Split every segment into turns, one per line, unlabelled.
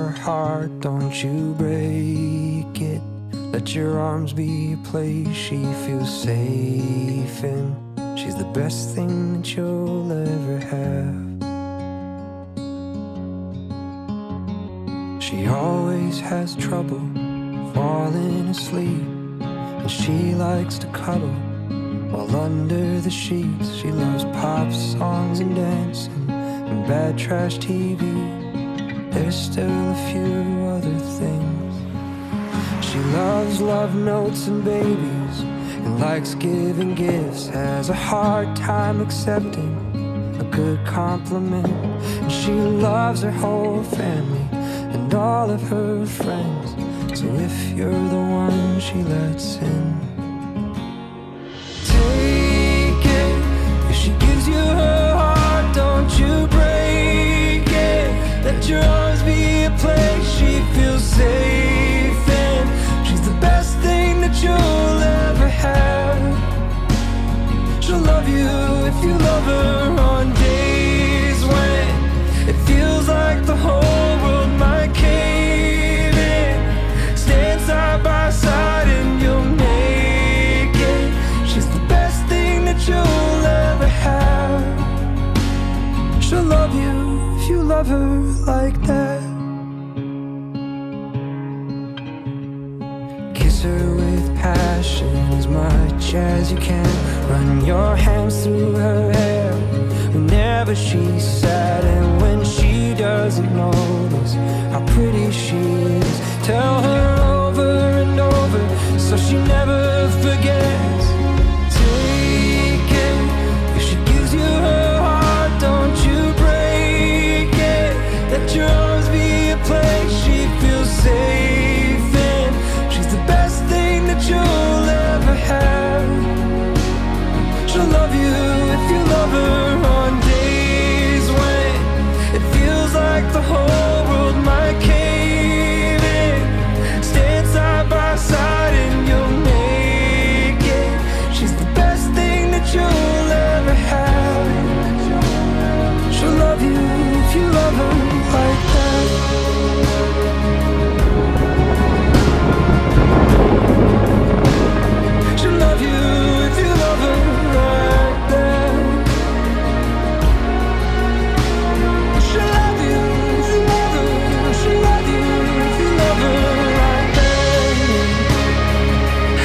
her heart, don't you break it. Let your arms be a place she feels safe in. She's the best thing that you'll ever have. She always has trouble falling asleep, and she likes to cuddle while under the sheets. She loves pop songs and dancing and bad trash TV. There's still a few other things. She loves love notes and babies and likes giving gifts. Has a hard time accepting a good compliment. And she loves her whole family and all of her friends. So if you're the one she lets in, take it. If she gives you her heart, don't you break it. Let your arms be a place she feels safe in. She's the best thing that you'll ever have. She'll love you if you love her on days when it feels like the whole world might cave in. Stand side by side and you'll make it. She's the best thing that you'll ever have. She'll love you if you love her like that. Kiss her with passion as much as you can. Run your hands through her hair whenever she's sad and when she doesn't notice how pretty she is. Tell her over and over so she never forgets. Take it. If she gives you her heart, don't you break it. Let your arms be a place she feels safe in. She's the best thing that you'll ever have. She'll love you if you love her on days when it feels like the whole world might cave in. Stand side by side and you'll make it. She's the best thing that you'll ever have. She'll love you if you love her like that. She'll love you if you love her like that. She'll love you if you love her. She'll love you if you love her like that.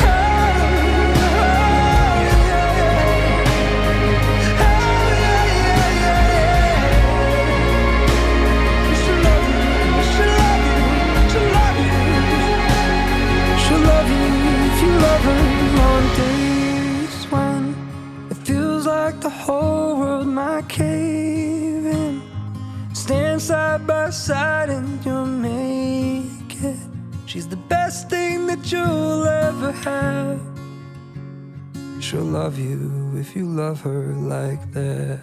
Oh, yeah, yeah. Oh, yeah, yeah, yeah, yeah. She'll love you, she'll love you, she'll love you. She'll love you if you love her on days when it feels like the whole world might cave in. Stand side by side and you'll make it. She's the best thing that you'll ever have. She'll love you if you love her like that.